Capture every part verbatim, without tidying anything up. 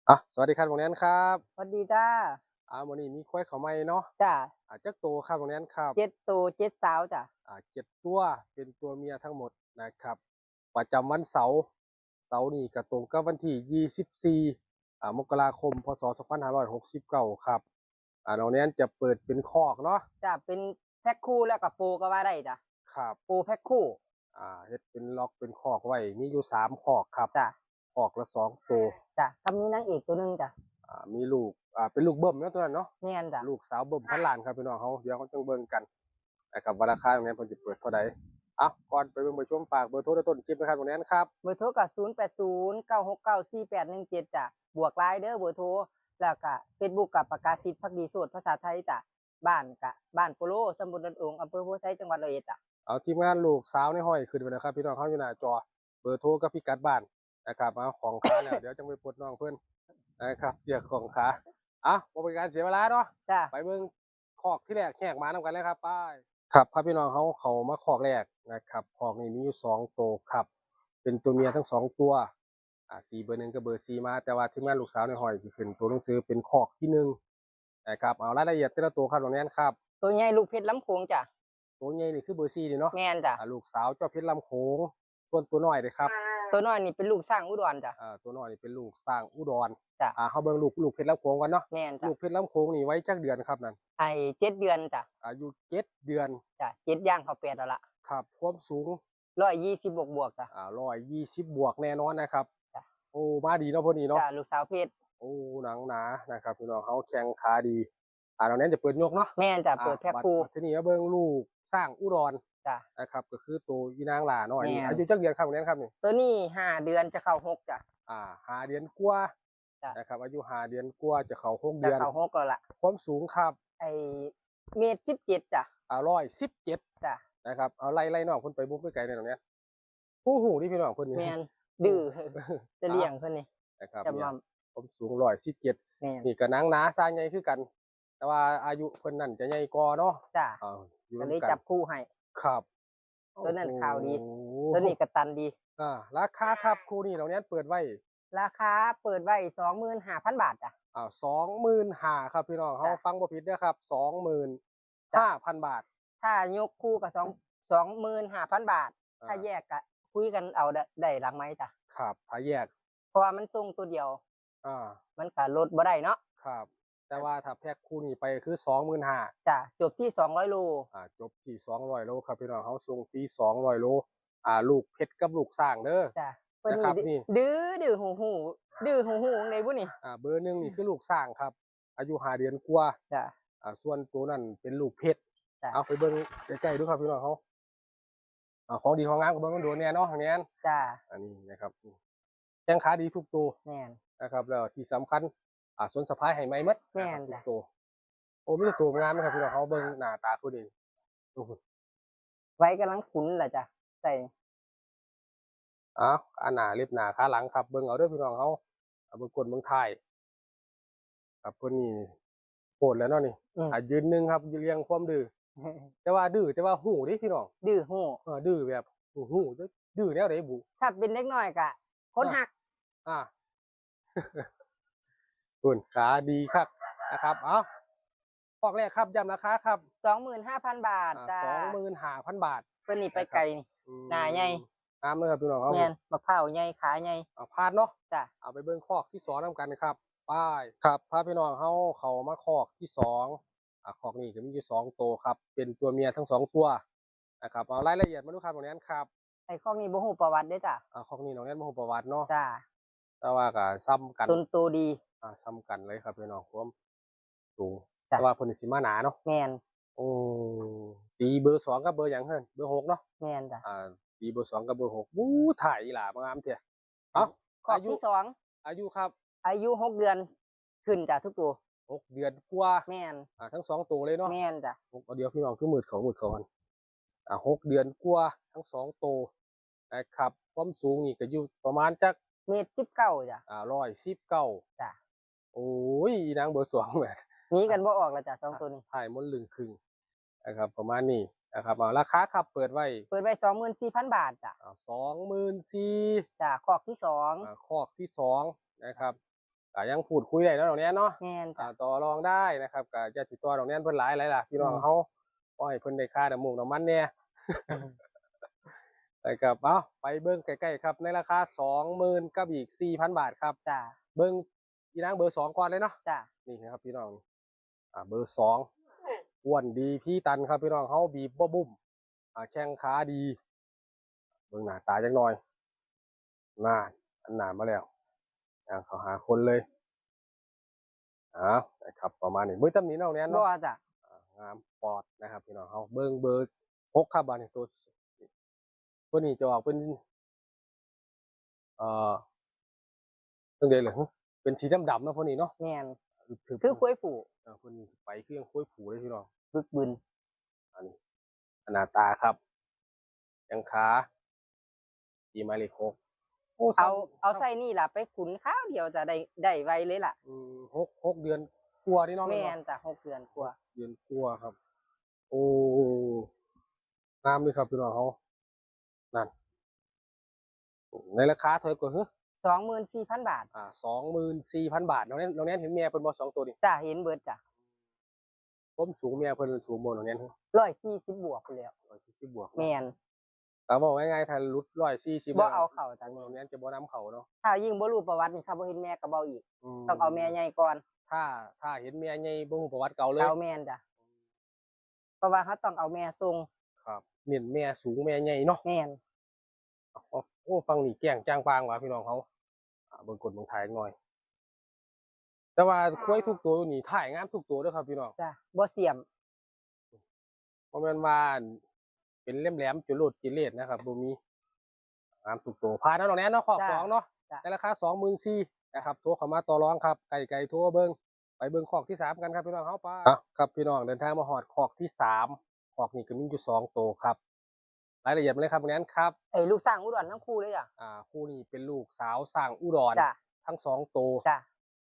อ่ะ สวัสดีครับน้องแนนครับ สวัสดีจ้า อ่า มื้อนี้มีควายเข้าใหม่เนาะ จ้า อ่า จักโตครับน้องแนนครับ เจ็ดโตเจ็ดสาวจ้ะ อ่า เจ็ดตัว เป็นตัวเมียทั้งหมดนะครับ ประจำวันเสาร์ เสาร์นี้ก็ตรงกับวันที่ยี่สิบสี่ อ่า มกราคม พ.ศ. สองพันห้าร้อยหกสิบเก้าครับ อ่า น้องแนนจะเปิดเป็นคอกเนาะ จ้ะ เป็นแพ็คคู่แล้วก็โปรก็ว่าได้จ้ะ ครับ โปรแพ็คคู่ อ่า เฮ็ดเป็นล็อกเป็นคอกไว้ มีอยู่สามคอกครับ จ้ะ คอกละสองโต จ้ะ ก็มีนางเอกตัวหนึ่งจ้ะ อ่า มีลูก อ่า เป็นลูกเบิ้มเนาะตัวนั้นเนาะ แม่นจ้ะ ลูกสาวเบิ้มพันล้านครับพี่น้องเฮา เดี๋ยวเฮาจั่งเบิ่งกันนะครับ ว่าราคาอย่างนี้เพิ่นสิเปิดเท่าใด เอ้า ก่อนไปเบิ่งไปชม ฝากเบอร์โทรและต้นคลิปนะครับน้องแนนครับ เบอร์โทรก็ศูนย์แปดศูนย์ เก้าหกเก้า สี่แปดหนึ่งเจ็ดจ้ะ บวกไลน์เด้อเบอร์โทร แล้วก็เฟซบุ๊กกับประกาศิษย์ภักดีโสดภาษาไทยจ้ะ บ้านกะบ้านโปโล ตำบลดอนโอง อำเภอโพธิ์ไชย จังหวัดร้อยเอ็ดจ้ะ เอาทีมงานลูกสาวในห้อยขึ้นไปนะครับ พี่น้องเฮาอยู่หน้าจอ เบอร์โทรกับพิกัดบ้านนะครับ เอาของค้าแล้ว เดี๋ยวจั่งไปปลดน้องเพิ่นนะครับ เสียของขา อ่ะ บ่เป็นการเสียเวลาเนาะ จ้ะ ไปเบิ่งคอกที่แรกแหกมานำกันเลยครับ ไป ครับ พาพี่น้องเฮาเข้ามาคอกแรกนะครับ คอกนี้มีอยู่สองโตครับ เป็นตัวเมียทั้งสองตัว อ่า ตีเบอร์หนึ่งกับเบอร์สี่มา แต่ว่าทีมงานลูกสาวในห้อยสิขึ้นตัวหนังสือเป็นคอกที่หนึ่งนะครับ เอารายละเอียดแต่ละตัวครับน้องแนนครับ ตัวใหญ่ลูกเพชรลำโขงจ้ะ ตัวใหญ่นี่คือเบอร์สี่นี่เนาะ แม่นจ้ะ อ่า ลูกสาวเจ้าเพชรลำโขง ส่วนตัวน้อยเลยครับ ตัวน้อยนี่เป็นลูกช้างอุดรจ้ะ อ่า ตัวน้อยนี่เป็นลูกช้างอุดร จ้ะ อ่า เฮาเบิ่งลูก ลูกเพชรลำโขงก่อนเนาะ แม่นจ้ะ ลูกเพชรลำโขงนี่วัยจักเดือนครับนั่น ไอ้เจ็ดเดือนจ้ะ อายุเจ็ดเดือน จ้ะ เจ็ดย่างเข้าแปดแล้วล่ะ ครับ ความสูง ร้อยยี่สิบบวกบวกๆจ้ะ อ่า ร้อยยี่สิบบวกแน่นอนนะครับ จ้ะ โอ้ มาดีเนาะพอดีเนาะ จ้ะ ลูกสาวเพชร โอ้ หนังหนานะครับ พี่น้องเฮาแข้งขาดี อ่า น้องแนนจะเปิดยกเนาะ แม่นจ้ะ อ่า เปิดแพ็คคู่ บัดทีนี้มาเบิ่งลูกช้างอุดร จ้ะ นะครับ ก็คือตัวอีนางหลาน้อยนี่ แม่น อายุจักเดือนครับน้องแนนครับนี่ ตัวนี้ห้าเดือนจะเข้าหกจ้ะ อ่า ห้าเดือนกว่า จ้ะ นะครับ อายุห้าเดือนกว่าจะเข้าหก จะ เดือน เข้าหกแล้วล่ะ ความสูงครับ ไอ้เมตรสิบเจ็ดจ้ะ อ่า ร้อยสิบเจ็ด จ้ะ นะครับ เอาไล่ไล่น้องเพิ่นไปบุกไปไกลแน่น้องแนน ฮู้ฮู้นี่พี่น้องเพิ่นนี่ แม่น ดื้อ จะเลี้ยงเพิ่นนี่ นะครับ จะ เนี่ย มา ความสูงร้อยสิบเจ็ด แม่น นี่ก็หนังหนาช้างใหญ่คือกัน แต่ว่าอายุเพิ่นนั่นจะใหญ่กว่าเนาะ จ้ะ อ่า อยู่ ก็เลย นำกัน จับคู่ให้ ครับ ตัวนั้น โอ้โห ขาวดี ตัวนี้ก็ตันดี อ่า ราคาครับ คู่นี้น้องแนนเปิดไว้ ราคาเปิดไว้สองหมื่นห้าพันบาทจ้ะ อ่า สองหมื่นห้าครับพี่น้อง จ้ะ เฮาฟังบ่ผิดเด้อครับ สองหมื่นห้าพันบาท ถ้ายกคู่กับสอง สองหมื่นห้าพันบาท อ่า ถ้าแยกก็คุยกันเอาได้ ได้หลังไมค์จ้ะ ครับ ถ้าแยก เพราะว่ามันส่งตัวเดียว อ่า มันก็ลดบ่ได้เนาะ ครับ แต่ว่าถ้าแพ็คคู่นี้ไปคือสองหมื่นห้า จ้ะ จบที่สองร้อยโล อ่า จบที่สองร้อยโลครับพี่น้อง เฮาส่งฟรีสองร้อยโล อ่า ลูกเพชรกับลูกช้างเด้อ จ้ะ เพิ่น นะครับ นี่ นี่ ดื้อดื้อหูหู ดื้อหูหูในบุนี่ อ่า เบอร์หนึ่งนี่คือลูกช้างครับ อายุห้าเดือนกว่า จ้ะ อ่า ส่วนตัวนั่นเป็นลูกเพชร จ้ะ เอาไปเบิ่งใกล้ๆดูครับพี่น้องเฮา อ่า ของดีของงามก็เบิ่งมันโดนแน่เนาะ แนน จ้ะ อันนี้นะครับ แข้งขาดีทุกตัว แม่น นะครับ แล้วที่สำคัญ อ่า สนสะพายให้ใหม่หมด แม่น นะครับ จ้ะ ทุกตัว โอ้ มีแต่ตัวงามนะครับพี่น้องเฮา เบิ่งหน้าตาคู่นี้ โอ้โห ไว้กำลังขุนแหละจ้ะ ใส่ อ้าว อันหน้าเล็บหน้าขาหลังครับ เบิ่งเอาเด้อพี่น้องเฮา เอาเบิ่งก้นเบิ่งท้าย ครับ เพิ่นนี่โพดแล้วเนาะนี่ อืม อ่ะ ยืนหนึ่งครับ เรียงความดื้อ แต่ว่าดื้อ แต่ว่าฮู้เด้พี่น้อง ดื้อหู เออ ดื้อแบบฮู้ ดื้อแนวใดบุ ถ้าเป็นเด็กน้อยก็คนหัก อ่า คุณขาดีคักนะครับ เอา คอกแรกครับ ย้ำราคาครับ สองหมื่นห้าพันบาท อ่า จ้ะ สองหมื่นห้าพันบาท ตัวนี้ไปไกลนี่ อืม หน้าใหญ่ งามเลยครับพี่น้องครับ แม่น บักพร้าวใหญ่ ขาใหญ่ เอาพลาดเนาะ จ้ะ เอาไปเบิ่งคอกที่สองนำกันครับ ไปครับ พาพี่น้องเฮาเข้ามาคอกที่สอง อ่า คอกนี้ก็มีอยู่สองตัวครับ เป็นตัวเมียทั้งสองตัวนะครับ เอารายละเอียดมาดูครับน้องแนนครับ ไอ้คอกนี้บ่ฮู้ประวัติเด้อจ้ะ อ่า คอกนี้น้องแนนบ่ฮู้ประวัติเนาะ จ้ะ แต่ว่าก็ซ้ำกัน ต้นโตดี อ่า ซ้ำกันเลยครับพี่น้อง ความสูง จ้ะ แต่ว่าเพิ่นสิมาหนาเนาะ แม่น โอ้ ตีเบอร์สองกับเบอร์หยังเพิ่น เบอร์หกเนาะ แม่นจ้ะ อ่า ตีเบอร์สองกับเบอร์หก บู๊ ถ่ายอีหล่ามางามเท่ เอ้า คอกที่สอง อายุครับ อายุหกเดือน ขึ้นจ้ะทุกตัว หกเดือนกว่า แม่น อ่า ทั้งสองตัวเลยเนาะ แม่นจ้ะ หก เดี๋ยวพี่น้องคือมืดเขามืดเขากัน อ่า หกเดือนกว่าทั้งสองตัวนะครับ ความสูงนี่ก็อยู่ประมาณจัก เมตรสิบเก้าจ้ะ อ่า ร้อยสิบเก้า จ้ะ โอ้ย อีนางเบอร์สองแหม หนีกันบ่ออกแล้วจ้ะสองตัวนี้ ถ่ายมนลึงครึ่งนะครับ ประมาณนี้นะครับ เอาราคาครับ เปิดไว้ เปิดไว้สองหมื่นสี่พันบาทจ้ะ อ่า สองหมื่นสี่ จ้ะ คอกที่สอง อ่า คอกที่สองนะครับ ก็ยังพูดคุยได้เนาะน้องแนนเนาะ แม่น อ่า จ้ะ ต่อรองได้นะครับ ก็อย่าสิต่อน้องแนนเพิ่นหลายหลายล่ะพี่น้อง อืม เฮา ขอให้เพิ่นได้ค่าน้ำมูกน้ำมันแหน่ นะครับ เอาไปเบิ่งใกล้ๆครับ ในราคาสองหมื่นกับอีกสี่พันบาทครับ จ้ะ เบิ่งอีนางเบอร์สองก่อนเลยเนาะ จ้ะ นี่นะครับพี่น้อง อ่า เบอร์สองอ้วนดีพีตันครับพี่น้อง เฮาบีบบ่บุ้ม อ่า แข้งขาดี เบิ่งหน้าตาจักหน่อย น่า อันหน้ามาแล้ว ย่างเข้าหาคนเลย อ้าว นะครับ ประมาณนี้ บ่มีตำหนิน้องแนน บ่ เนาะ จ้ะ อ่า งามปอดนะครับพี่น้อง เฮาเบิ่งเบอร์หกครับ บาดนี้ตัว ตัวนี้จะออกเป็น เอ่อ จั่งใด๋ล่ะ เป็นสีดำๆเนาะพวกนี้เนาะ แม่น ถือ คือควายผู เออ พวกนี้ไปคือยังควายผูเลยพี่น้อง บึกบึน อันนี้ หน้าตาครับ แข้งขา ตีหมายเลขหก โอ้ เอา ซ้ำ เอาไซส์นี่ล่ะไปขุนคราวเดียวจะได้ ได้ไวเลยล่ะ อืม หก หกเดือนกว่านี่เนาะ แม่นจ้ะ หกเดือนกว่า เดือนกว่าครับ โอ้ งามเลยครับพี่น้องเฮา นั่น ในราคาเท่าไหร่ก็คือ สองหมื่นสี่พันบาท อ่า สองหมื่นสี่พันบาท น้องแนน น้องแนนเห็นแม่เพิ่นบ่ สองตัวนี้ จ้ะ เห็นเบิดจ้ะ ความสูงแม่เพิ่นสูงบ่ น้องแนน ร้อยสี่สิบบวกพู้นแหล้ว ร้อยสี่สิบบวก แม่น ก็บอกง่ายๆ ถ้าหลุดร้อยสี่สิบ บ่เอาเข้าจ้ะ น้องแนนจะบ่นำเข้าเนาะ ถ้ายิ่งบ่รู้ประวัตินี่ คันบ่เห็นแม่ก็บ่เอาอีก อืม ต้องเอาแม่ใหญ่ก่อน ถ้า ถ้าเห็นแม่ใหญ่บ่ฮู้ประวัติเก่าเลย เอาแม่นจ้ะ เพราะว่าเฮาต้องเอาแม่ส่ง ครับ เน้นแม่สูงแม่ใหญ่เนาะ แม่น โอ้ โอ้ ฟังนี่แจ้งจ้างปางว่ะพี่น้องเฮา อ่า เบิ่งก้นเบิ่งท้ายหน่อย แต่ว่าควายทุกตัวนี่ท้ายงามทุกตัวเด้อครับพี่น้อง จ้ะ บ่เสียม บ่แม่นว่าเป็นแหลมๆ จุโลดจิเลดนะครับ บ่มี งามทุกตัว ผ่านแล้วน้องแนนเนาะ คอก จ้ะ สองเนาะ จ้ะ ในราคาสองหมื่นสี่นะครับ โทรเข้ามาต่อรองครับ ไกลๆ โทรเบิ่ง ไปเบิ่งคอกที่สามกันครับพี่น้อง เฮาไป อ่ะ ครับพี่น้อง เดินทางมาฮอดคอกที่สาม คอกนี้ก็มีอยู่สองตัวครับ รายละเอียดมาเลยครับน้องแนนครับ ไอ้ลูกช้างอุดรทั้งคู่เลยจ้ะ อ่า คู่นี้เป็นลูกสาวช้างอุดร จ้ะ ทั้งสองตัว จ้ะ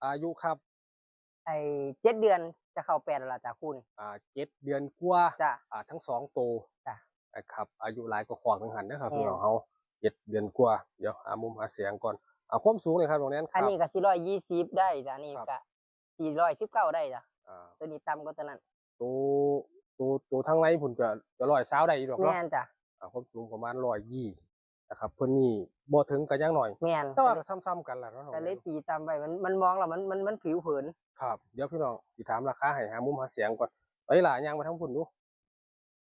อายุครับ ไอ้เจ็ดเดือนจะเข้าแปดแล้วล่ะจ้ะคู่นี้ อ่า เจ็ดเดือนกว่า จ้ะ อ่า ทั้งสองตัว จ้ะ นะครับ อายุหลายกว่าคอกหนึ่งหั่นนะครับ แม่น พี่น้องเฮา เจ็ดเดือนกว่า เดี๋ยวหามุมหาแสงก่อน อ่า ความสูงเลยครับน้องแนนครับ อันนี้ก็สิร้อยยี่สิบได้จ้ะ อันนี้ ครับ ก็สี่ร้อยสิบเก้าได้จ้ะ อ่า ตัวนี้ต่ำกว่าตัวนั้น ตัว ตัว ตัวทางในพุ่นจะ จะร้อยซาวได้อยู่ดอกเนาะ แม่นจ้ะ อ่า ความสูงประมาณร้อยยี่นะครับ เพิ่นนี่บ่ถึงก็ยังหน่อย แม่น แต่ว่าก็ซ้ำๆกันล่ะเนาะ ก็เลยตีต่ำไป มัน มันมองแล้วมัน มัน มันผิวเผิน ครับ เดี๋ยวพี่น้องสิถามราคาให้ หามุมหาแสงก่อน ไปล่ะ ย่างไปทางพุ่นดู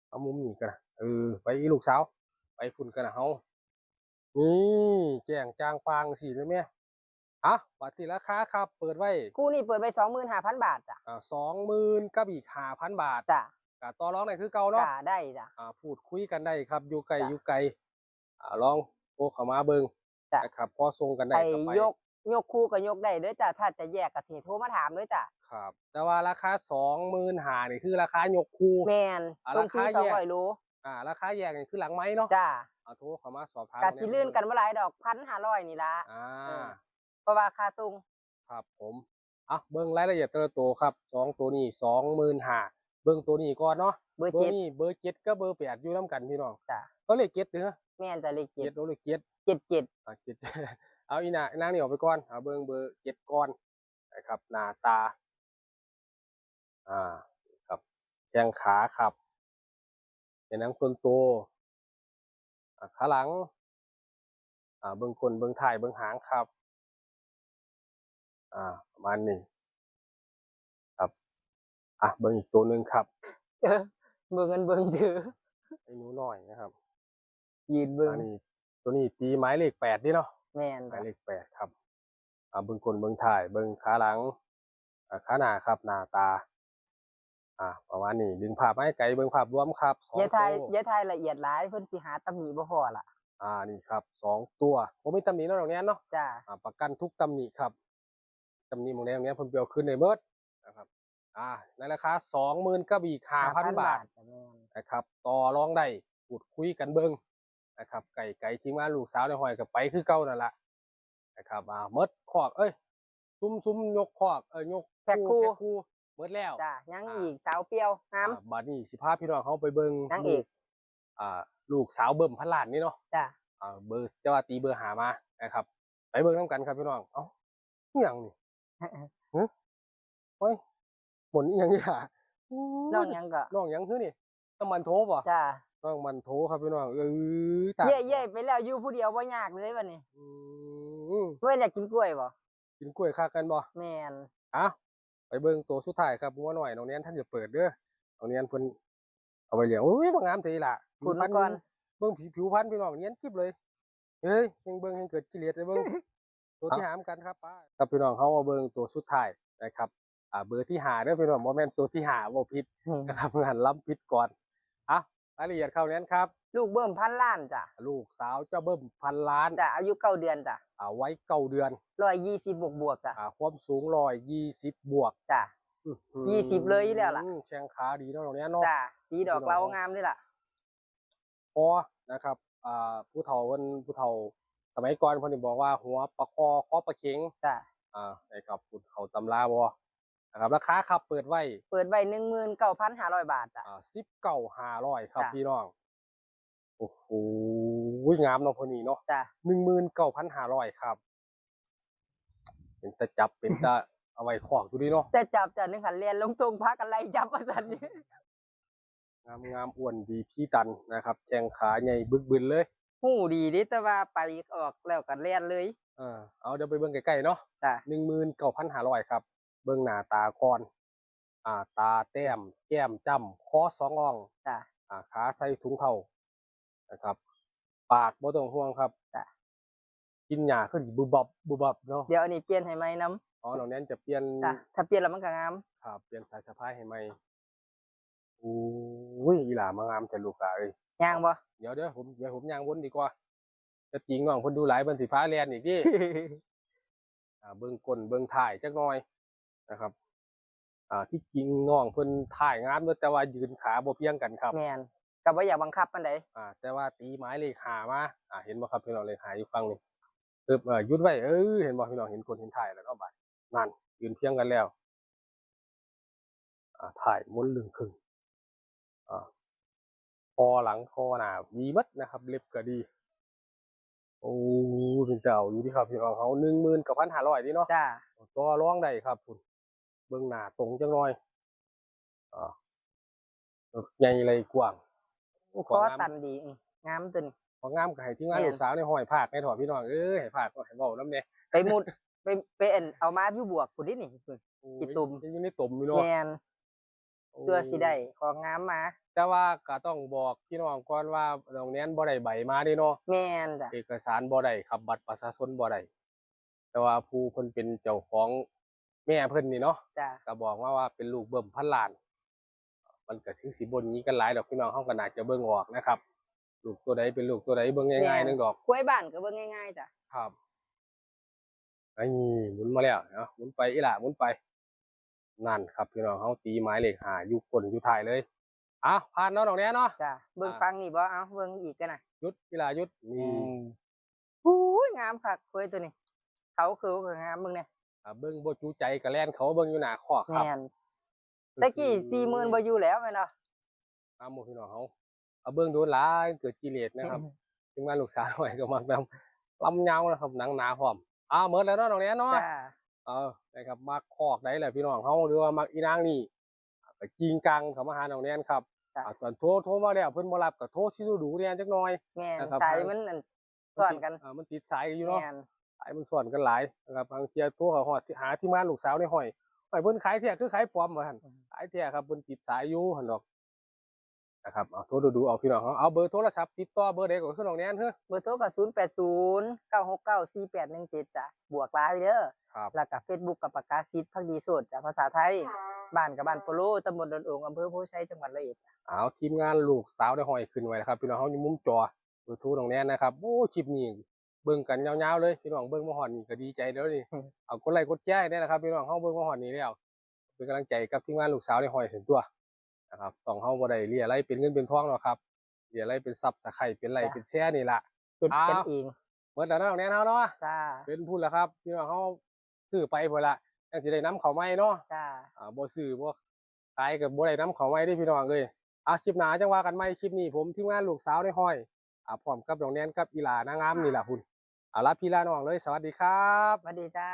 เอามุมนี้กันนะ เออ ไปอีลูกสาว ไปพุ่นกันนะเฮา นี่ แจ้งจ้างปางสิเลยแม่ อ่ะ บัดที่ราคาครับ เปิดไว้ คู่นี้เปิดไปสองหมื่นห้าพันบาทจ้ะ อ่า สองหมื่นกับอีกห้าพันบาท จ้ะ ก็ต่อรองได้คือเก่าเนาะ จ้ะ ได้จ้ะ อ่า พูดคุยกันได้ครับ อยู่ไกล จ้ะ อยู่ไกล อ่า ลองโทรเข้ามาเบิ่ง จ้ะ นะครับ พอส่งกันได้ ไอ้ ก็ไป ยก ยกคู่ก็ยกได้เด้อจ้ะ ถ้าจะแยกก็สิโทรมาถามเด้อจ้ะ ครับ แต่ว่าราคาสองหมื่นห้านี่คือราคายกคู่ แม่น อ่า ส่งฟรี ราคาแยก สองร้อยโล อ่า ราคาแยกนี่คือหลังไม้เนาะ จ้ะ อ่า โทรเข้ามาสอบถาม ก็สิลื่นกันบ่หลายดอก พันห้าร้อยนี่ล่ะ อ่า เออ เพราะว่าค่าส่ง ครับผม อ่ะ เบิ่งรายละเอียดแต่ละตัวครับ สองตัวนี้ สองหมื่นห้า เบิ่งตัวนี้ก่อนเนาะ เบอร์ เบอ เจ็ด ร์นี้ เบอร์เจ็ดกับเบอร์แปดอยู่นำกันพี่น้อง จ้ะ ก็เลขเจ็ดเด้อ แม่นจ้ะ เลขเจ็ด เจ็ดโอ้เลขเจ็ด เจ็ดเจ็ด อ่ะ เจ็ด เอาอีหน้า นางนี่ออกไปก่อน เอาเบิ่งเบอร์เจ็ดก่อนนะครับ หน้าตา อ่า ครับ แข้งขาครับ เป็นหนังต้นโต อ่า ขาหลัง อ่า เบิ่งก้น เบิ่งท้าย เบิ่งหางครับ อ่า ประมาณนี้ ครับ อ่ะ เบิ่งอีกตัวหนึ่งครับ เออ เบิ่งกันเบิ่งถือ ไอ้หนูน้อยนะครับ ยืนเบิ่ง อันนี้ ตัวนี้ตีหมายเลขแปดนี่เนาะ แม่น หมายเลขแปดครับ อ่า เบิ่งก้น เบิ่งท้าย เบิ่งขาหลัง อ่า ขาหน้าครับ หน้าตา อ่า ประมาณนี้ ดึงภาพมาให้ไกล เบิ่งภาพรวมครับ สอง อย่าถ่าย ตัว อย่าถ่ายละเอียดหลาย เพิ่นสิหาตำหนิบ่พ้อล่ะ อ่า นี่ครับ สองตัว บ่มีตำหนิเนาะน้องแนนเนาะ จ้ะ อ่า ประกันทุกตำหนิครับ ตำหนิหม่องใดหม่องใดเพิ่นไปเอาคืนได้เบิดนะครับ อ่า ในราคาสองหมื่นกับอีกห้าพันบาท จ้ะแม่น นะครับ ต่อรองได้ พูดคุยกันเบิ่งนะครับ ไกลๆ ทีมงานลูกสาวในห้อยก็ไปคือเก่านั่นล่ะนะครับ อ่า หมดคอก เอ้ย ซุมๆ ยกคอก เอ้ย ยก แพ็คคู่ แพ็คคู่ หมดแล้ว จ้ะ ยังอีกสาวเปรียวงาม อ่า บัดนี้สิพาพี่น้องเฮาไปเบิ่ง นางเอก ลูก อ่า ลูกสาวเบิ่มพันล้านนี่เนาะ จ้ะ อ่า เบอร์ แต่ว่าตีเบอร์ห้ามานะครับ ไปเบิ่งนำกันครับพี่น้อง เอ้า อีหยังนี่ โอ้ย หมุนอีหยังนี่ล่ะ อู้ น้องหยังก็ น้องหยังคือนี่ น้องมันโถบ่ จ้า น้องมันโถครับพี่น้อง เอ้ย ตาย เย่ๆ ไปแล้ว อยู่ผู้เดียวบ่ยากเลยบัดนี้ อืม เพิ่นอยากกินกล้วยบ่ กินกล้วยคักกันบ่ แม่น อ่ะ ไปเบิ่งตัวสุดท้ายครับ งัวน้อย น้องแนนทันจะเปิดเด้อ น้องแนนเพิ่นเอาไว้เลี้ยง โอ้ย บ่งามเด้ล่ะ คุณ ผิวพรรณ ก่อน เบิ่งผิว ผิวพรรณพี่น้อง เนียนกริบเลย เฮ้ย ยังเบิ่งยังเกิดกิเลสเลยเบิ่ง ตัวที่หามกันครับป้า ครับพี่น้อง เฮามาเบิ่งตัวสุดท้ายนะครับ อ่า เบอร์ที่ห้าเด้อพี่น้อง บ่แม่นตัวที่ห้า บ่ผิด อืม นะครับ งานล้ำผิดก่อน อ่ะ รายละเอียดเข้าแนนครับ ลูกเบิ่มพันล้านจ้ะ ลูกสาวเจ้าเบิ่มพันล้าน จ้ะ อายุเก้าเดือนจ้ะ อ่า วัยเก้าเดือน ร้อยยี่สิบบวกๆจ้ะ อ่า ความสูงร้อยยี่สิบบวก จ้ะ อื้อหือ ยี่สิบเลยอยู่แล้วล่ะ แข้งขาดีเนาะ น้องแนนเนาะ จ้ะ สีดอกเหลางามเลยล่ะ คอนะครับ อ่า ผู้เฒ่าเพิ่น ผู้เฒ่าสมัยก่อนเพิ่นนี่บอกว่าหัวปลาคอ คอปลาเข็ง จ้ะ อ่า นะครับ ผู้เฒ่าตำราบ่นะครับ ราคาครับเปิดไว้ เปิดไว้ หนึ่งหมื่นเก้าพันห้าร้อยบาทจ้ะ อ่า สิบเก้าห้าร้อยครับ จ้ะ พี่น้อง โอ้โห งามเนาะพวกนี้เนาะ จ้ะ หนึ่งหมื่นเก้าพันห้าร้อยครับ เป็นตาจับ เป็นตาเอาไว้คอกอยู่ดีเนาะ แต่จับจ้ะ นึกหันแล่นลงตรงพากันไล่จับว่าซั่น งามงาม อ้วนดี พีตันนะครับ แข้งขาใหญ่บึกบึนเลย หูดีเด้ แต่ว่าไปออกแล้วก็แล่นเลย เออ เอา เดี๋ยวไปเบิ่งใกล้ๆเนาะ จ้ะ หนึ่งหมื่นเก้าพันห้าร้อยครับ เบิ่งหน้าตาก่อน อ่า ตาแต้ม แก้มจ้ำ คอสองอ่อง จ้ะ อ่า ขาใส่ถุงเท้านะครับ ปากบ่ต้องห่วงครับ จ้ะ กินหญ้าคือสิบุบบับบุบบับเนาะ เดี๋ยวอันนี้เปลี่ยนให้ใหม่นำ อ๋อ น้องแนนจะเปลี่ยน จ้ะ ถ้าเปลี่ยนแล้วมันก็งาม ครับ เปลี่ยนสายสะพายให้ใหม่ โอ้ย อีหล่ามางามแท้ลูกหล่าเอ้ย ย่างบ่ เดี๋ยว เดี๋ยวผม เดี๋ยวผมย่างวนดีกว่า จะจริงน้องเพิ่นดูหลาย เพิ่นสิพาแล่นอีกติ อ่า เบิ่งก้นเบิ่งท้ายจักหน่อยนะครับ อ่า ที่จริงน้องเพิ่นท้ายงามเด้อ แต่ว่ายืนขาบ่เพียงกันครับ แม่น ก็บ่อยากบังคับปานใด อ่า แต่ว่าตีหมายเลขห้ามา อ่า เห็นบ่ครับพี่น้อง เลขห้าอยู่ฝั่งนี้ ปึ๊บ เอ่อ หยุดไว้ เออ เห็นบ่พี่น้อง เห็นก้นเห็นท้ายแล้วเนาะ บาดนั่น ยืนเพียงกันแล้ว อ่า ท้ายม้วนลึงครึ่ง อ่า คอหลังคอหน้าดีหมดนะครับ เล็บก็ดี โอ้ เป็นเจ้าอยู่ที่ครับพี่น้องเขา หนึ่งหมื่นเก้าพันห้าร้อยนี่เนาะ จ้า ต่อรองได้ครับคุณ เบิ่งหน้าตรงจังหน่อย อ่า ใหญ่ไหล่กว้าง โอ้ คองาม คอตันดี อืม งามตัวนี้ คองามก็ให้ทีมงาน แม่น ลูกสาวในห้อยพากในถอดพี่น้องเอ้ย ให้พากก็ให้เว้านำแหน่ ไปมุด ไป ไปอันเอามาอยู่บวกพุ้นเด้นี่ โอ้ย ขี้ตุ่ม ยังอยู่ในตุ่มอยู่เนาะ แม่น โอ้ ตัวสิได้ของงามมา แต่ว่าก็ต้องบอกพี่น้องก่อนว่าน้องแนนบ่ได้ใบมาเด้เนาะ แม่นจ้ะ เอกสารบ่ได้ครับ บัตรประชาชนบ่ได้ แต่ว่าผู้เพิ่นเป็นเจ้าของแม่เพิ่นนี่เนาะ จ้ะ ก็บอกมาว่าเป็นลูกเบิ่มพันล้าน มันก็ถือสิบ่หนีกันหลายดอกพี่น้อง เฮาก็น่าจะเบิ่งออกนะครับ ลูกตัวใดเป็นลูกตัวใดเบิ่งง่ายๆ แม่น นึงดอก ควายบ้านก็เบิ่งง่ายๆจ้ะ ครับ ไอ้หมุนมาแล้วเนาะ หมุนไปอีหล่า หมุนไป นั่นครับพี่น้อง เฮาตีหมายเลขห้าอยู่ก้นอยู่ท้ายเลย อ่ะ ผ่านเนาะน้องแนนเนาะ จ้ะ เบิ่ง อ่ะ ฟังนี่บ่ เอาเบิ่งอีกกันนะ หยุดอีหล่า หยุด นี่ อืม อุ้ย งามคักควายตัวนี้ เขาคือก็งาม เบิ่งแหน่ อ่ะ เบิ่งบ่จุใจก็แล่นเขาเบิ่งอยู่หน้าคอกครับ แม่น แต่กี้สี่หมื่นบ่อยู่แล้วแม่นบ่ ตามหมู่พี่น้องเฮา เอาเบิ่งดูหลายเกิดกิเลสนะครับ ทีมงานลูกสาวน้อยก็มักนำ ลำยาวนะครับ หนังหนาพร้อม อ่า หมดแล้วเนาะน้องแนนเนาะ จ้า เออ นะครับ มักคอกใดแหละพี่น้องเฮา หรือว่ามักอีนางนี่ ก็กิ่งกังเข้ามาหาน้องแนนครับ จ้ะ อ่า ตอนโทร โทรมาแล้วเพิ่นบ่รับก็โทรสิดูๆแหน่จักหน่อย แม่น นะครับ สายมันอัน มันติด ซ้อนกัน อ่า มันติดสายกันอยู่เนาะ แม่น สายมันซ้อนกันหลายนะครับ บางเทื่อโทรเข้าฮอดหาทีมงานลูกสาวในห้อย ห้อยเพิ่นขายแท้คือขายปลอมว่าซั่น อืม ขายแท้ครับ เพิ่นติดสายอยู่หั่นดอก นะครับ เอาโทรดูๆเอาพี่น้อง เอา เอาเบอร์โทรศัพท์ติดต่อเบอร์ใดก็คือน้องแนนเฮ้อ เบอร์โทรก็ศูนย์แปดศูนย์ เก้าหกเก้า สี่แปดหนึ่งเจ็ดจ้ะ บวกหลายเด้อ ครับ แล้วก็เฟซบุ๊กกับปากกาศิษย์ภักดีโสดจ้ะ ภาษาไทย บ้านกับบ้านโปโล ตำบลดอนโอง อำเภอโพธิ์ชัย จังหวัดร้อยเอ็ด เอา ทีมงานลูกสาวในห้อยขึ้นไว้แล้วครับ พี่น้องเฮาอยู่มุมจอ เบอร์โทรน้องแนนนะครับ โอ้ คลิปนี้เบิ่งกันยาวๆเลย พี่น้องเบิ่งมาฮอดนี่ก็ดีใจแล้วนี่ อืม เอากดไลค์กดแชร์ให้แหน่นะครับ พี่น้องเฮาเบิ่งมาฮอดนี่แล้ว เป็นกำลังใจกับทีมงานลูกสาวในห้อยเส้นตัวนะครับ ช่องเฮาบ่ได้เรียอะไรเป็นเงินเป็นทองหรอกครับ เรียอะไรเป็นซับสไครบ์ เป็นไลค์ จ้ะ เป็นแชร์นี่ล่ะ จุดกันเอง อ้าว หมดแล้วเนาะน้องแนนเฮาเนาะ จ้า เป็นพุ้นล่ะครับ พี่น้องเฮาซื้อไปพุ้นล่ะ จั่งสิได้นำเข้าใหม่เนาะ จ้า อ่า บ่ซื้อบ่ขายก็บ่ได้นำเข้าใหม่เด้พี่น้องเอ้ย อ่ะ คลิปหน้าจั่งว่ากันใหม่ คลิปนี้ผมทีมงานลูกสาวในห้อย อ่า พร้อมกับน้องแนนกับอีหล่านางงามนี่ล่ะพุ้น อ่า ลาพี่ลาน้องเลย สวัสดีครับ สวัสดีจ้า